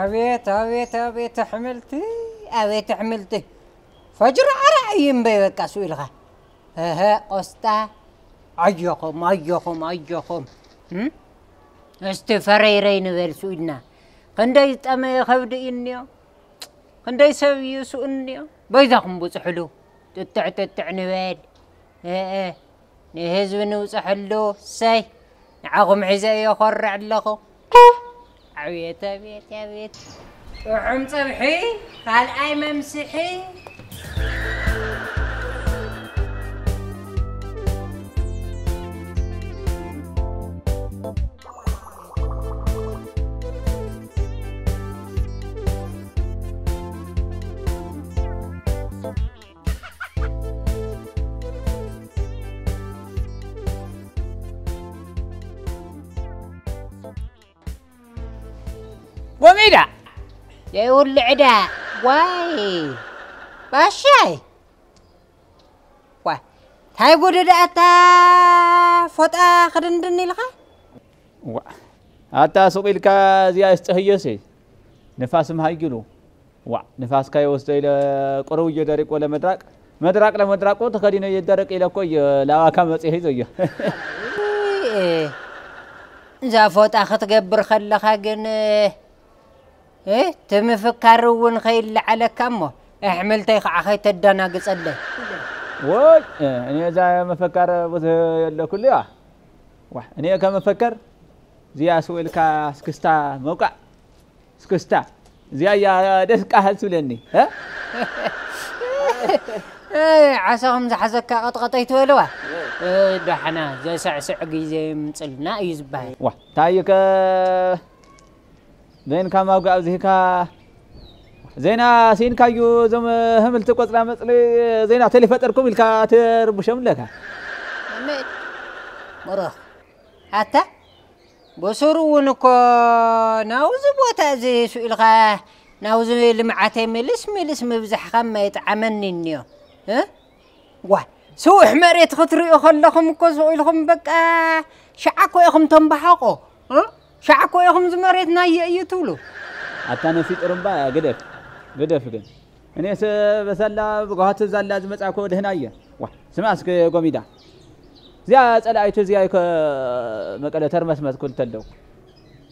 ኣቤት ኣቤት ኣቤት ኣሕምልቲ፣ ኣቤት ኣሕምልቲ። ፈጅሪ ዓራ እዩ እምበይ በቃ ስኡ ኢልኻ። እህ፣ ቆስጣ። ኣጆኹም ኣጆኹም ኣጆኹም። እም? እስቲ ፈረይረይ ንበል ስኡ ኢልና። ክንደይ ዝጠመየ ከብዲ እዩ እኒኦ። ክንደይ ሰብ እዩ ስኡ እኒኦ። በይዛኹም ብፅሕሉ። ጥጥዕ ጥጥዕ ንበል። እእ፣ ንህዝቢ ንውፅሐሉ። ሰይ፣ ንዓኹም ሒዘ እየ ኮርዕ ኣለኹ። ኣቤት ኣቤት ኣቤት። ጥዑም ፀብሒ፣ ካልኣይ መምስሒ። ጎሚዳ፣ ዘይብሉ ዕዳ። ዋይ ባሻይ። ዋ፣ ታይ ጉድ ደኣ፣ እታ ፎጣ ክድንድን ኢልኻ? ዋ፣ ኣታ ሱቕ ኢልካ እዚኣ እስጥህዮሲ፣ ንፋስ ምሃይግሉ። ዋ፣ ንፋስካ ይወስዶ ኢለ ቁሩብ እዮ ደሪቅ ወለ መድራቅ። መድራቅ ለመድራቁ ተኸዲነ እየ ደረቅ ኢለ እኮ እየ ላባካ መጽሔ ሂዞ እዮ። እዛ ፎጣ ክትገብር ከለኻ ግን፣ እ፣ እቲ ምፍካር እውን ከይለዓለካ እሞ፣ ኣሕምልተይ ከዓ ከይተደናግጸለይ። ወይ፣ እ፣ እኔ እዛ ምፍካር ብዙህ የለኩልያ። ዋ፣ እኔ ከምፈከር፣ እዚኣ ስኡ ኢልካ እስክስታ መውቃዕ። እስክስታ። እዚኣ እያ ደስ ቃህል ትብለኒ፣ እ? እ፣ ዓሳ ከም ዝሓዘካ ቀጥቀጠይ ትበልዋ። እ፣ ዳሕና ዘስዕስዕ ግዜ ይምጽልና እዩ ዝበሃል። ዋ፣ ታይከ በይንካ ማውጋ ኣብዚህካ ዜና ሲንካዩ፣ እዞም ህምልቲ ቆጽላ መጽሊ ዜና ተሊፈጠርኩም ኢልካ ትርብሾም ኣለካ። ኣሜን። መረኽ። ኣታ፣ ብሱሩ እውን እኮ ናውዚ ቦታ እዚ ስኢልካ ናውዚ ልምዓተይ ምልስ ምልስ ምብዛሕካ እማ የጥዓመኒ እኒዮ። እ? ዋ፣ ስውሕ መሬት ክትሪኡ ከለኹም እኮ ስቕ ኢልኩም በቃ ሸዓ እኮ ኢኹም ተንበሓቑ። እ? ሸዓ እኮ ኢኹም እዚ መሬት ናየ እዩ ትብሉ። ኣታ ነፊ ጥሩምባ ግደፍ፣ ግደፍ ግን። እኔስ በሰላ ብጓሃት ዛላ ዝመጻ እኮ ደህና እየ። ዋ፣ ስማ እስከ ጎሚዳ። እዚኣ ጸላኢቱ እዚኣ እኮ መቀለ ተርመስመስ ክብል ተለው።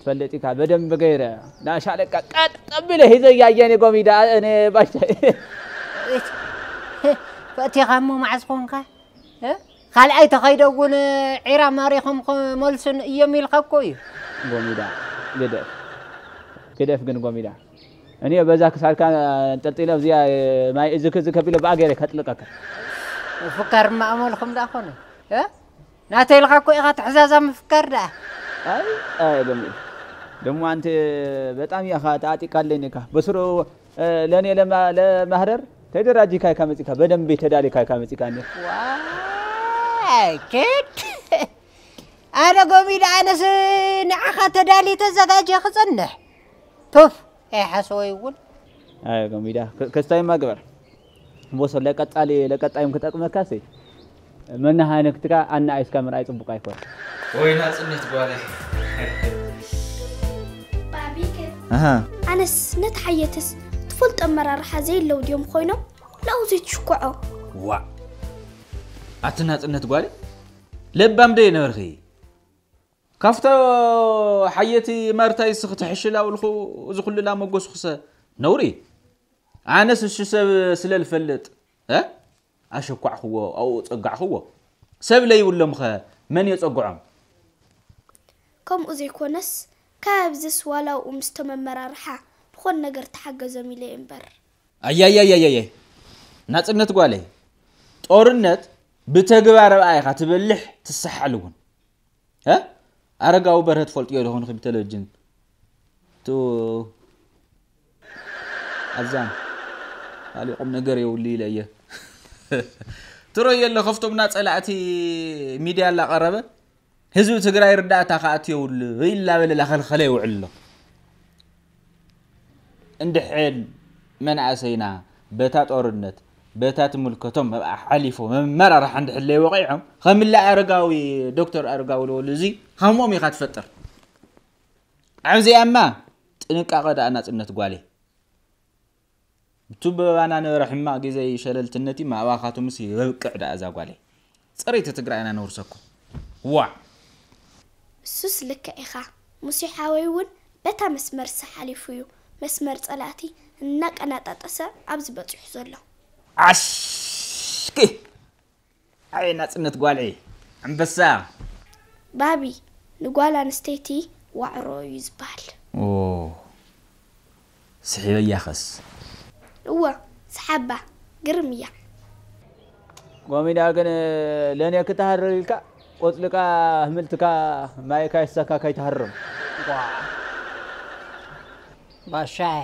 ትፈልጥ ኢካ በደንብ ገይረ። ናሻለቃ ቀጥ ኣቢለ ሂዘ እያየኒ ጎሚዳ፣ እኔ ባሻ። ፈቲኻ እሞ መዓዝ ኾንካ? እ? ካልኣይ ተኸይደ እውን ዒራ ማሪኾም ክመልሱን እዮም ኢልካ እኮ እዩ። ጎሚዳ፣ ግደፍ። ግደፍ ግን ጎሚዳ። እኔ በዛ ክሳድካ እንጠልጢለ ኣብዚኣ ማይ እዝክ እዝክ ኣቢለ ብኣ ገይረ ከጥልቀካ። ምፍካር ማእመልኹም ደኣ ኾነ። እ? ናተይ ኢልካ እኮ ኢኻ ትሕዛዛ ምፍካር ደኣ። ኣይ፣ ኣይ፣ ደሞ፣ ደሞ ኣንተ በጣም ኢኻ ተዓጢቃለኒ ኢኻ። በስሩ፣ እ፣ ለእኔ ለማ-፣ ለማህረር ተደራጂካ ኢካ መጺካ፣ በደንብ ተዳሊካ ኢካ መጺካ እኔ። ዋይ፣ ኬድ። ኣነ ጎሚዳ፣ ኣነስ ንዓኻ ተዳሊ ተዘጋጀ ክጸንሕ። ቶፍ፣ ኣይሓሰወይ እውን። ኣይ፣ ጎሚዳ፣ ከ-፣ ከስታይማ ግበር። ቦሶ ለቀጣሊ፣ ለቀጣይም ክጠቅመካ ሲ። መነሃነክትካ ኣናኣይስካ ምርኣይ ጽቡቅ ኣይኮን። ወይ ናጽነት ጓለይ። ባቢከ። ኣሃ። ኣነስ ነቲ ሓየትስ ትፈልጦ ኣመራርሓ ዘይለዉ ድዮም ኮይኖም? ናብዚ ትሽኩዖ። ዋ። ኣቲ ናጽነት ጓለይ፣ ለባም ዶ የነበርኺ? ካብታ ሓየቲ ማርታይስ ክትሕሽላ ውልኹ፣ እዚ ኩሉ ላመጎስኩሰ ነውሪ። ኣነስ እሱ ሰብ ስለ ልፈልጥ፣ እ? ኣሸኳዕኽዎ፣ ኣብኡ ጸጋዕኽዎ። ሰብ ለይብሎምኸ መን የጸግዖም? ከምኡ ዘይኮነስ፣ ካብዝስ ዋላ ኣብኡ ምስቶም ኣመራርሓ ዝኾነ ነገር ተሓገዞም ኢለ እየ እምበር። ኣያያያያየ፣ ናጽነት ጓለይ፣ ጦርነት ብተግባር ኣብኣ ኢኻ ትበልሕ ትሰሓል እውን። እ? ኣረጋዊ በርሀ ትፈልጥዮ ዶ ኾንኺ ብቴሌቪዥን? ቱ ኣዛን። ካልእ ቁም ነገር የብሉ ኢለ እየ። ትረዮ ኣሎ፣ ከፍቶም ናጸላእቲ ሚድያ እናቐረበ፣ ህዝቢ ትግራይ ርዳእታ ክኣቱ የብሉ ኢላ በለ ላኸልኸለ ይውዕል ኣሎ። እንድሕን መናእሰይና በታ ጦርነት፣ በታ ትምልከቶም ኣብኣ ሓሊፎም፣ መመራርሓ እንድሕን ለይወቒዖም፣ ከምላ ኣረጋዊ፣ ዶክተር ኣረጋዊ ለወሉ፣ እዚ ሃሞም ኢኻ ትፈጥር። ኣብዚኣማ ጥንቃቐ ደኣ ናጽነት ጓለይ። ብቱ በባና ነበረ ሕማቕ ግዜ ሸለልትነት እዩ፣ ማእባኻቱ ምስ የብቅዕ ደኣ እዛ ጓለይ። ጽሬት ትግራይና ነውርሰኩም። ዋዕ! እሱስ ልክዕ ኢኻ። ሙሴ ሓወይ እውን በታ መስመር ሓሊፉ እዩ። መስመር ጸላእቲ እናቀናጣጠሰ ኣብዚ በጺሑ ዘሎ። ኣሽኪ! ኣይ ናጽነት ጓልዒ! ኣንበሳ! ባቢ፣ ንጓል ኣንስተይቲ ዋዕሮ እዩ ዝበሃል። ኦ፣ ስሒበያኸስ። እወ፣ ሰሓባ፣ ግርም እያ። ጎሚዳ ግን ለኔ ክትሃርር ኢልካ ቆጽልካ ህምልትካ ማይካ ይሰካ ከይትሃርም። ባሻይ፣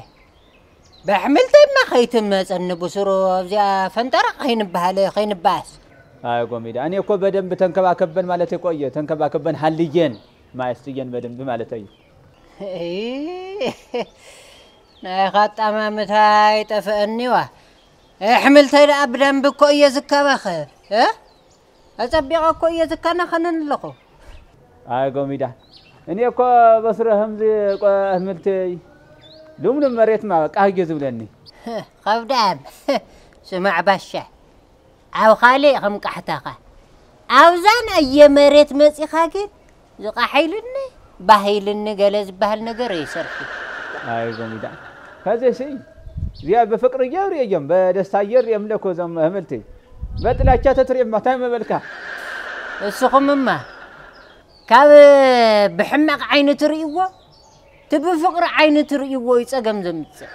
ብኣሕምልተይማ ከይትመጸኒ ብስሩ ኣብዚኣ ፈንጠራ ከይንበሃል ከይንባስ። ኣይ ጎሚዳ፣ እኔ እኮ በደንብ ተንከባከበን ማለት እኮ እየ፣ ተንከባከበን ሃልየን ማየስትየን በደንብ ማለት እዩ። ናይኻ ኣጣማምታ ይጠፍአኒዋ። ኣሕምልተይ ደኣ ብደንብ እኮ እየ ዝከባኸብ። እ? ኣጸቢቐ እኮ እየ ዝከናኸነን ኣለኹ። ኣይ ጎሚዳ፣ እኔ እኮ በስረ ከምዚ ቆ-፣ ኣሕምልተይ ልምሉም መሬትማ በቃ ህጌ ዝብለኒ። ከብዳም፣ ስማዕ ባሻ፣ ኣብ ካልእ ከም ቃሕታኻ ኣብዛ ናየ መሬት መጺኻ ግን ዝቃሕ ኢሉኒ፣ ባህ ኢሉኒ ገለ ዝበሃል ነገር ኣይሰርሑ። ኣይ ጎሚዳ፣ ከዚ ሲ እዚኣ ብፍቅሪ እየ ርእዮም፣ ብደስታ እየ ርእዮም ለኮ እዞም ኣሕምልቲ። በጥላቻ ተትርእዮማ እንታይ መበልካ? እስኹምማ ካብ ብሕማቕ ዓይኒ ትርእይዎ፣ እቲ ብፍቕሪ ዓይኒ ትርእይዎ እዩ ጸገም ዘምጽእ።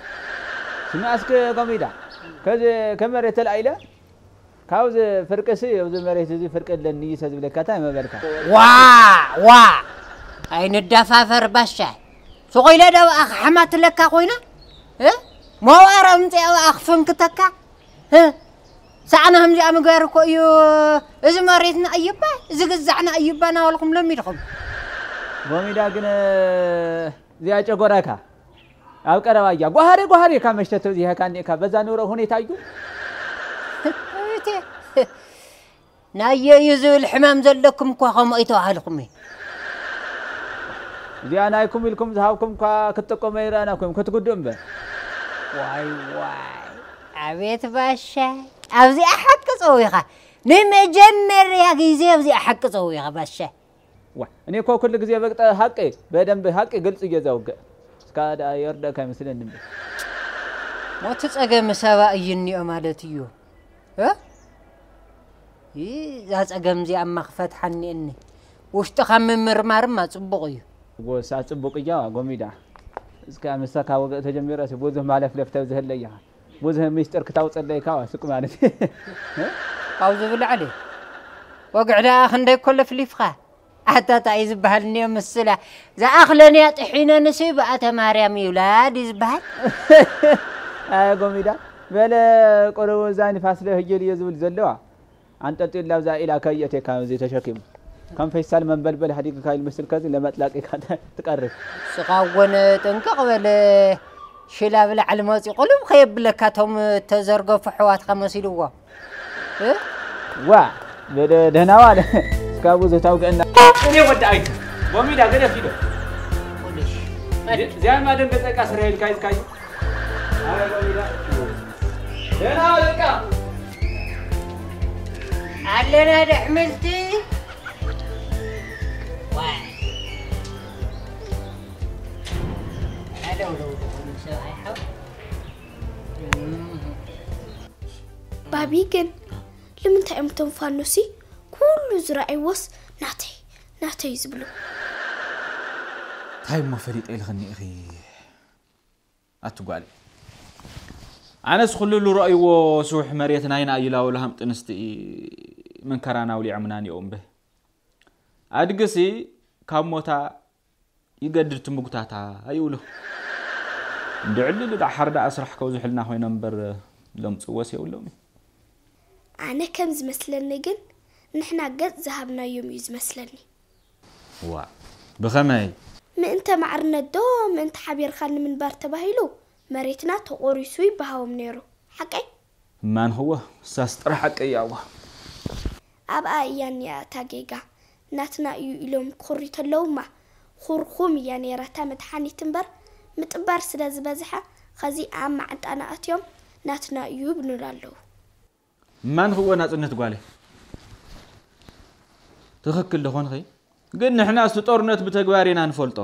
ስማዕ እስከ ጎሚዳ፣ ከዚ ከመሬት ተላኢለ ካብዚ ፍርቂ ሲ፣ ኣብዚ መሬት እዚ ፍርቂ ኣለኒ እዩ ዝብለካ፣ እንታይ መበልካ? ዋ፣ ዋ፣ ኣይንደፋፈር ባሻ። ሱቕ ኢለ ዶ ኣብኣ ክሓማትለካ ኮይነ? እ? መዋር ኣምጺኣ ኣብኣ ክፍንክተካ? እ? ሳዕና ከምዚኣ ምግባር እኮ እዩ። እዚ መሬትና እዩባ፣ እዚ ግዛዕና እዩባ እናበልኩም ለሚድኹም። ጎሚዳ ግን እዚኣ ጨጎራካ ኣብ ቀረባ እያ። ጓሃሬ ጓሃሬ ካብ መሽተት ተብዚሃካ እኒኤካ። በዛ ንብረ ሁኔታ እዩ። እቴ፣ ናየ እዩ ዝብል ሕማም ዘለኩም እኳ ከምኡ ኣይተባሃልኩም እዩ። እዚኣ ናይኩም ኢልኩም ዝሃብኩም እኳ ክትጥቀሙ ኣይረኣናኩም፣ ክትጉድኡ እምበር። ዋይ፣ ዋይ፣ ኣቤት ባሻ። ኣብዚኣ ሓቂ ጸዊኻ። ንመጀመርያ ግዜ ኣብዚኣ ሓቂ ጸዊኻ ባሻ። ዋ፣ እኔ እኮ ኩሉ ግዜ በግጠ ሀቅ፣ በደንብ ሀቅ ግልጽ እየ ዘውግእ። እስካ ደኣ የርደእካ ይመስለኒ እምበር። ሞት ጸገም ሰባ እዩ እኒኦ ማለት እዩ። እ? ይህ፣ እዛ ጸገም እዚኣማ ክፈትሓ እኒአኒ። ውሽጥኻ ምምርማርማ ጽቡቕ እዩ። ጎሳ ጽቡቕ እያ፣ ጎሚዳ። እስካ ምሳካ ወግእ ተጀሚረ፣ ብዙህ ማለፍለፍ ተብዝህለይ ኢኻ። ብዙህ ሚስጥር ክታውጸለይ ኢኻ፣ ስቅ ማለት። ካብዚ ብላዕሊ ወግዕ ደኣ ክንደይ እኮ ለፍሊፍኻ። ኣታ ታይ እዩ ዝበሃል እኒኦ ምስላ። ዝኣኽለንያ ጥሒነንሲ ብኣተ ማርያም ይውላድ እዩ ዝበሃል። ኣየ ጎሚዳ፣ በለ ቆረቦ እዛ ንፋስ ለህየል እየ ዝብል ዘለዋ። ኣንጠልጢሉ ኣብዛ ኢላ ከየቴካ እዚ ተሸኪሙ። ከም ፌስታል መንበልበል ሃዲግካ ይመስል ከዚ ለመጥላቂካ ትቀርብ። ንስኻ እውን ጥንቅቕ በል። ሽላ ብላዕሊ መፂ ቁልብ ከየብለካ እቶም ተዘርገፉ ኣሕዋትካ መሲልዎ። እ? ዋ፣ በደ-፣ ደህና ዋል። እስካብ ብዙ ታውገና። እኔ ወደ ኣይቱ፣ ጎሚዳ ገደፍ ሂዶ። እዚያን ማደን ገጸቃ ስራ ሄድካ ይዝካዩ። ኣረ ጎሚዳ። ደህና ዋል በቃ። ኣለና ደሕምልቲ። ዋይ። ኣለው ለው ለው ሰብኣይ ሓው። ባቢ ግን ልምንታይ እዮም እቶም ፋኖሲ ኩሉ ዝረኣይዎስ ናተይ ናተይ ዝብሉ? እንታይ እሞ ፈሊጠ ኢልኽኒ ኢኺ ኣቲ ጓል? ኣነስ ኩሉ ዝረኣይዎ ስውሕ መሬት ናይና እዩ ላበሉ ሃም ጥንስቲ መንከራና ኣውሊዖምና እኒኦም በ። ኣድግሲ ካብ ሞታ ይገድድ ትምጉታታ ይብሉ። እንድዕሊ ልዳሓር ደኣ ስራሕ ከብዝሑልና ኮይኖም እምበር ለምፅዎስ የብሎም እዩ። ኣነ ከም ዝመስለኒ ግን ንሕና ገፅ ዝሃብናዮም እዩ ዝመስለኒ። ዋ፣ ብኸመይ? ምእንተ ማዕርነት ዶ ምእንተ ሓቢርካ ንምንባር ተባሂሉ መሬትና ተቖሪሱ ይበሃዎም ነይሩ። ሓቀይ? እማን ኽወ፣ እሳስ ጥራሕ ሓቀይ እያ እዋ። ኣብኣ እያ እኒኣ እታ ጌጋ። ናትና እዩ ኢሎም ክኹሪ ተለውማ፣ ኹርኹም እያ ነይራ እታ መድሓኒት እምበር፣ ምጥባር ስለ ዝበዝሐ ኸዚ ኣብ መዓንጣና ኣትዮም ናትና እዩ ይብሉና ኣለዉ። ማን ክዎ ናጽነት ጓለይ? ትኽክል ደኾንኺ። ግን ንሕና እስቲ ጦርነት ብተግባር ኢና ንፈልጦ።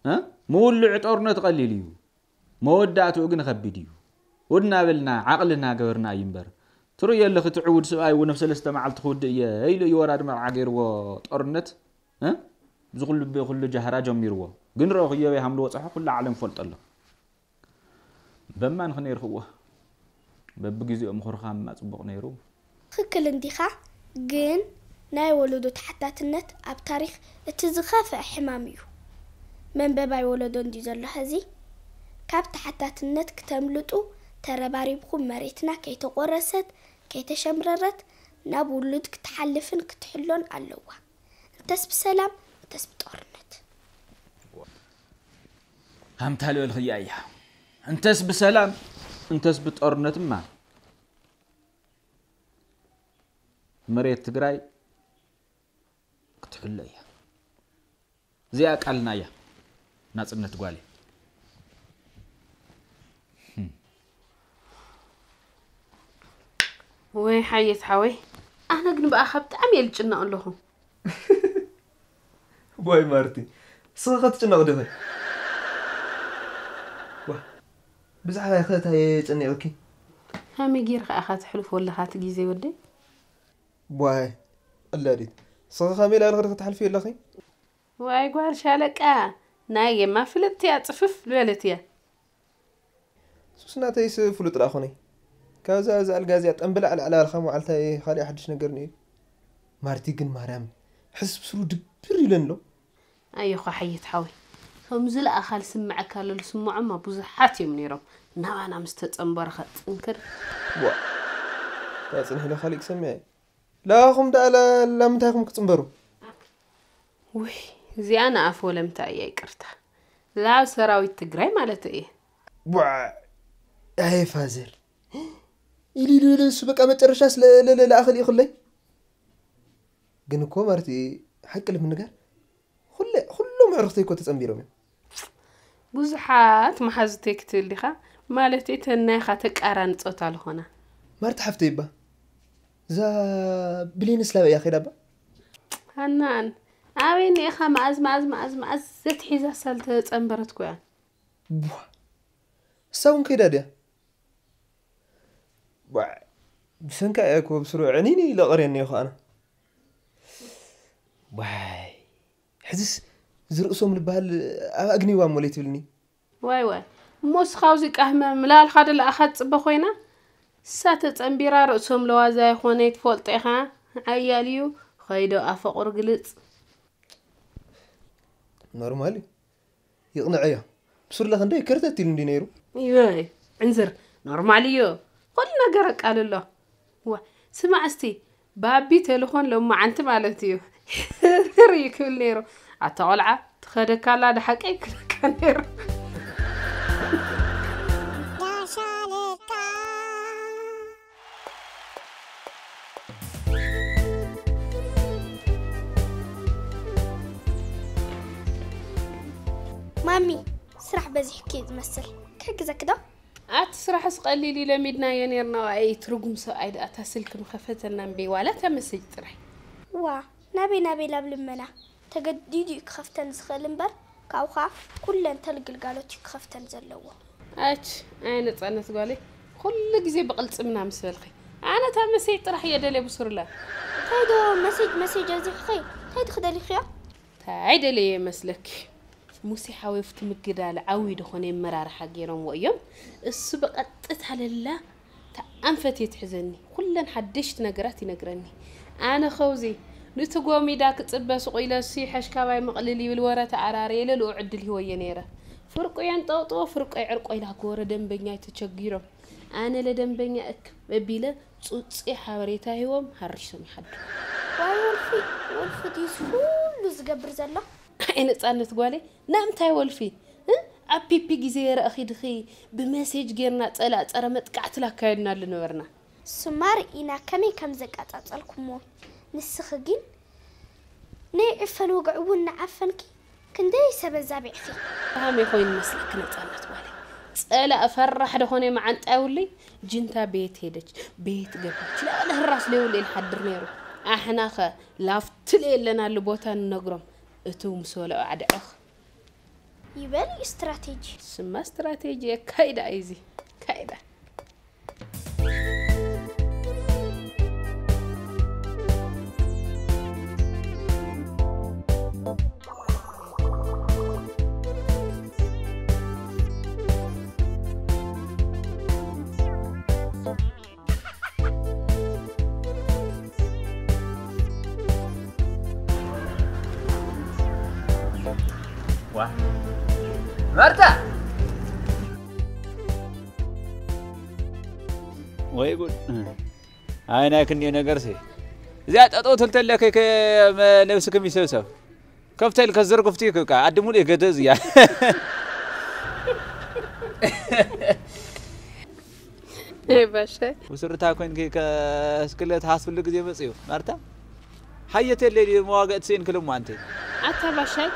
እ? ምውልዕ ጦርነት ቀሊል እዩ። መወዳእትኡ ግን ኸቢድ እዩ። ውድ እናበልና ዓቕሊ እናገበርና እዩ እምበር። ትርእዮ ኣለኺ እቲ ዕውድ ስብኣይ እውን ኣብ ሰለስተ መዓልቲ ክውድእ እየ ኢሉ እዩ ወራድ መርዓ ገይርዎ ጦርነት። እ? እዚ ኩሉ ብኩሉ ጃህራ ጀሚርዎ። ግን ረእኽዮ በይ ሃምሊ ወፀሖ ኩሉ ዓለም ፈልጦ ኣሎ። በማን ኽነይርኽዎ በብግዜኡ ምኽርኻ እማ ጽቡቕ ነይሩ። ትኽክል እንዲኻ፣ ግን ናይ ወለዶ ተሓታትነት ኣብ ታሪኽ እቲ ዝኸፍአ ሕማም እዩ። መንበባይ ወለዶ እንድዩ ዘሎ ሐዚ። ካብ ተሓታትነት ክተምልጡ ተረባሪብኹም መሬትና ከይተቖረሰት ከይተሸምረረት ናብ ውሉድ ክትሓልፍን ክትሕሎን ኣለዋ። እንተስ ብሰላም እንተስ ብጦርነት። ሃምታ ልበልኽያ እያ። እንተስ ብሰላም እንተስ ብጦርነትማ መሬት ትግራይ ክትሕሎ እያ። እዚኣ ቃልና እያ ናፅነት ጓለይ። ወይ ሓየት ሓወይ፣ ኣነ ግን ብኣኻ ብጣዕሚ እየ ልጭነቕ ኣለኹ። ዋይ ማርቲ፣ እስኺ ከ ትጭነቕ ዲኺ? ዋ፣ ብዛዕባይ ከ እንታይ የጨኒቕኪ? ከመይ ጌርካ ኢኻ ተሕልፎ ኣለኻ እቲ ግዜ ወደይ? ዋይ ቀላዲት፣ እስኺ ከመይ ኢላ ኢልኺ ዲኺ ትሓልፊ ኣለኺ? ዋይ ጓል ሻለቃ፣ ናይ የማ ፍልጥቲ እያ፣ ጽፍፍ ዝበለት እያ። ሱስ ናተይስ ፍሉጥ ደኣ ኾነይ። ካብዛ እዛ ኣልጋ እዚኣ ጠምብላዕ ልዕላ ኢልካ መዓልታይ ካሊእ ሓድሽ ነገር እኒኦ። ማርቲ ግን ማርያም ሕስብ ስሩ ድብር ኢለን ኣሎ። ኣየኳ ሓየት ሓወይ፣ ከም ዝለኣኻ ዝስምዐካ ኣሎ ዝስምዖማ ብዙሓት እዮም ነይሮም። ናባና ምስ ተጸንበረ ኸጥንክር። ዋ ታጽንሕ ኢለ ካሊእ ክሰምዐ። ላኹም ደኣ ላ- ላምንታይ ኢኹም ክትጽንበሩ? ውይ እዚኣ ንኣፍ ወለምታ እያ ይቅርታ። ላብ ሰራዊት ትግራይ ማለት እየ። ቧዕ ኣየ ፋዘር ኢሉ ኢሉ ኢሉ እሱ በቃ መጨረሻ ስለ ለለ ለኣኸል ይኽለይ ግን እኮ ማርቲ ሓቂ ልምንጋር ኩለ ኩሎም ኣዕሩኽተይ እኮ ተጸንቢሮም እዮም። ብዙሓት መሓዙተይ ክትብል ዲኻ? ማለተይ ተን ናይኻ ተቃራኒ ጾታ ልኾና። ማርቲ ሓፍተይ እባ እዛ ብሌንስ ላበይ እያ ከይዳ እባ? ሃናን ኣበይ እኒኤኻ መኣዝ መኣዝ መኣዝ መኣዝ ዘትሒዛሳ ልተጸንበረት እኮ እያ። ቧ እሳ እውን ከይዳ ድያ? ቧዕ ብሰንካ እየ እኮ ብስሩ ዕኒኒ ኢለ ቀርየ እኒኦ ከኣነ። ዋይ ሕዝስ ዝርእሶም ልበሃል ኣብ ኣግኒዋ እሞ ለይትብልኒ። ዋይ ዋይ እሞ እስኻ ኣብዚ ቃህመ ምላልኻ ደለኣኻ ትጽበ ኮይና እሳ ተጸንቢራ ርእሶም ለዋዛ ይኾነ ትፈልጦ ኢኻ። ዓያል እዩ ኸይዶ ኣፈቑር ግልጽ። ኖርማል እዩ ይቕንዐዮ ብሱርለ ክንደይ ከርተት ኢሉ እንዲ ነይሩ ይበይ ዕንዝር ኖርማል እዩ ኩሉ ነገር ኣቃልሎ ዋ ስማዕ እስቲ ባቢ ተልኾን ሎማዓንቲ ማለት እዩ ርር እዩ ክብል ነይሩ ኣታ ቆልዓ ትኸደካላ ድሓቀይ ክብለካ ነይሩ ማሚ ስራሕ በዚሕኪ ዝመስል ክሕግዘኪ ዶ? ኣቲ ስራሕስ ቀሊል እዩ ለሚድናዮ ኔርና ዋኣይ ትርጉም ሰብኣይ ደኣ እታ ስልኪ ምኸፈተልና እምበይ ዋላ እታ መሰጅ ጥራይ። ዋ ናበይ ናበይ ላብ ልመና ተገዲዱ እዩ ክኸፍተን ዝኽእል እምበር ካብኡ ኸኣ ኩለን ተል ግልጋሎት እዩ ክኸፍተን ዘለዎ። ኣች ኣይ ነጻነት ጓለይ ኩሉ ግዜ ብቕልጽምና ምስ በልኺ ኣነ እታ መሰጅ ጥራሕ እየ ደልየ ብሱርለ። እንታይ ዶ መሴጅ መሴጅ ኣብዚሕኺ እንታይ ድኺ ደሊኽዮ? እንታይ ደልየ ይመስለኪ? ሙሴ ሓወይ ኣብቲ ምግዳል ዓብዪ ዝኾነ የመራርሓ ገይሮምዎ እዮም። እሱ ብቐጥታ ለላ ተኣንፈት እየ ትሕዘኒ። ኩለን ሓደሽቲ ነገራት ይነግረኒ። ኣነ ኸውዚ ንቲ ጎሚዳ ክጽበ ሱቕ ኢለ እሱ ይሐሽ ካባይ ምቕልል ይብል ወረ ተኣራርየ ለልኡ ዕድል ሂወዮ ነይረ። ፍርቁ የንጠውጥዎ ፍርቆ ይዕርቆ ኢላ ጎረ ደንበኛይ ተቸጊሮም ኣነ ለደንበኛ እክብ ኣቢለ ጹጺ ሓበሬታ ሂቦም ሃሪሶም ይሓድሩ። ዋይ ወልፊ ወልፊ ድዩስ ኩሉ ዝገብር ዘሎ? ኣይ ነጻነት ጓለይ ናምንታይ ወልፊ እ ኣብ ፒፒ ግዜ የረእኺ ድኺ ብመሴጅ ጌርና ጸላእ ጸረ መጥቃዕቲ ላካየድናሉ ነበርና። ሱማ ርኢና ከመይ ከም ዘቃጻጸልኩሞ ንስኺ ግን ናይ ዕፈን ወግዒ እውን ንዓፈንኪ እንደይ ሰበዛ ብዕፊ። ሃሜ ኮይኑ መስለክ ነጻነት ጓለይ። ጸላእ ፈራሕ ደኾነ መዓንጣ ይውልይ። ጅንታ ቤት ሄደች፣ ቤት ገባች። ለአለ ህራስ ለይውል ሓድር ነይሩ። ኣሕናኸ ላፍትል የለናሉ ቦታ ንነግሮም። እቱ ምስ ወለኦ ዓድዕኽ። ይበል ስትራቴጂ። ስማ ስትራቴጂ የካይዳ እዚ። ካይዳ። ዋ ማርታ ወይ ጉድ። ኣይ ናይ ክንዮ ነገር ሲ እዚኣ ጠጠው ትልተለከ ከ ለብስክም ይሰብሰብ ከፍተል ከዘርግፍቲ ከ ኣዲ ሙሉ የገደዝ እያ። ኣይ ባሻይ ውስርታ ኮይንኪ ከስክለት ሃስብሉ ግዜ መጽዩ ማርታ ሓየት የለይ ድዩ መዋገእት ስኢን ክልሞ ኣንቲ ኣታ ባሻይ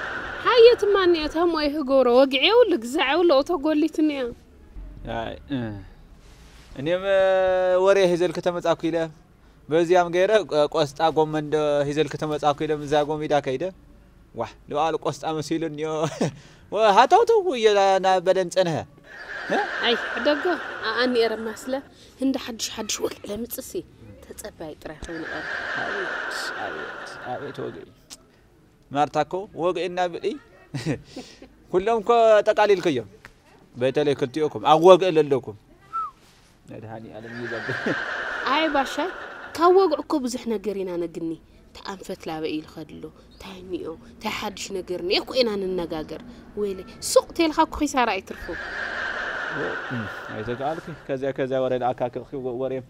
ሓየትማ እኒኦ ታሞ ይህገብሮ ወግዒ የብሉ ግዛዕ የብሉ ኦቶ ጎሊት እኒኦ ኣይ እ። እኔም ወሬ ሂዘልክ ተመጻኩ ኢለ በዚያም ገይረ ቆስጣ ጎመን ዶ ሂዘልክ ተመጻኩ ኢለ ምዛ ጎሚዳ ከይደ ዋሕ ልባሉ ቆስጣ መሲሉ እኒኦ ሃተውተው እየ ናበለን ጸንሐ ኣይ ሕደጎ ኣኣኒ ኤረ ማስለ ህንዲ ሓድሽ ሓድሽ ወግዒ ለምጽሲ ተጸባይ ጥራይ ኮይኑ ቀር ኣቤት ኣቤት ኣቤት ወግዒ ማርታ እኮ ወግዒ እናብል ኩሎም እኮ ጠቃሊልክዮም በተለይ ክልቲኦኩም ኣብ ወግዒ ለለኩም መድሃኒ ኣለም እዩ ዘብል ኣይ ባሻይ ካብ ወግዒ እኮ ብዙሕ ነገር ኢና ነግኒ ተኣንፈት ላበ ኢሉ ከድሎ እንታይ እኒኦ እንታይ ሓድሽ ነገር እኒኦ እኮ ኢና ንነጋገር ወይለ ሱቕ ቴልካ እኮ ኺሳራ ኣይትርፎ ኣይተጋኣልኪ ከዚያ ከዚያ ወረ ለኣካክልኪ ወሬም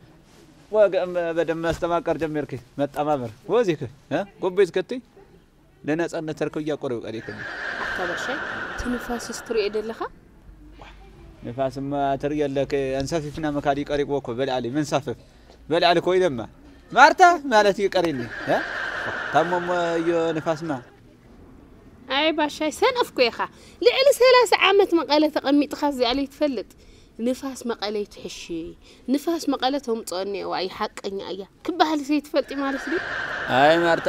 ወግዕም በደም መስተማቀር ጀሚርኪ መጣማመር ወዚክ ጉቢት ክቲ ንነጻነት ተርከብያ ቆረብ ቀሪክኒ ኣታ ባሻይ ትንፋስስ ትሪኦ ደለኻ ንፋስማ ትርኢ ኣለክ ኣንሳፊፍና መካዲ ቀሪቅዎ እኮ በልዓሊ መንሳፍፍ በልዓሊ ኮይነማ ማርታ ማለት እዩ ቀሪኒ ታሞሞ እዮ ንፋስማ ኣይ ባሻይ ሰነፍኩ ኢኻ ልዕሊ ሰላሳ ዓመት መቐለ ተቐሚጥኻ እዚኣ ለይትፈልጥ ንፋስ መቐለ ይትሕሺ ንፋስ መቐለ ተምፅኦ እኒአዋ እዩ ሓቀኛ እያ ክበሃል ዘይትፈልጢ ማለት ድዩ ኣይ ማርታ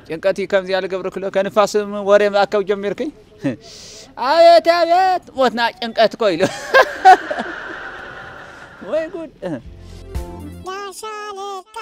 ጭንቀት እዩ ከምዚ ያለ ገብርክሎ ከንፋስ ወሬ ምኣከብ ጀሚርክኝ ኣቤት ኣቤት ሞትና ጭንቀት እኮ ኢሉ ወይ ጉድ ዳሻለካ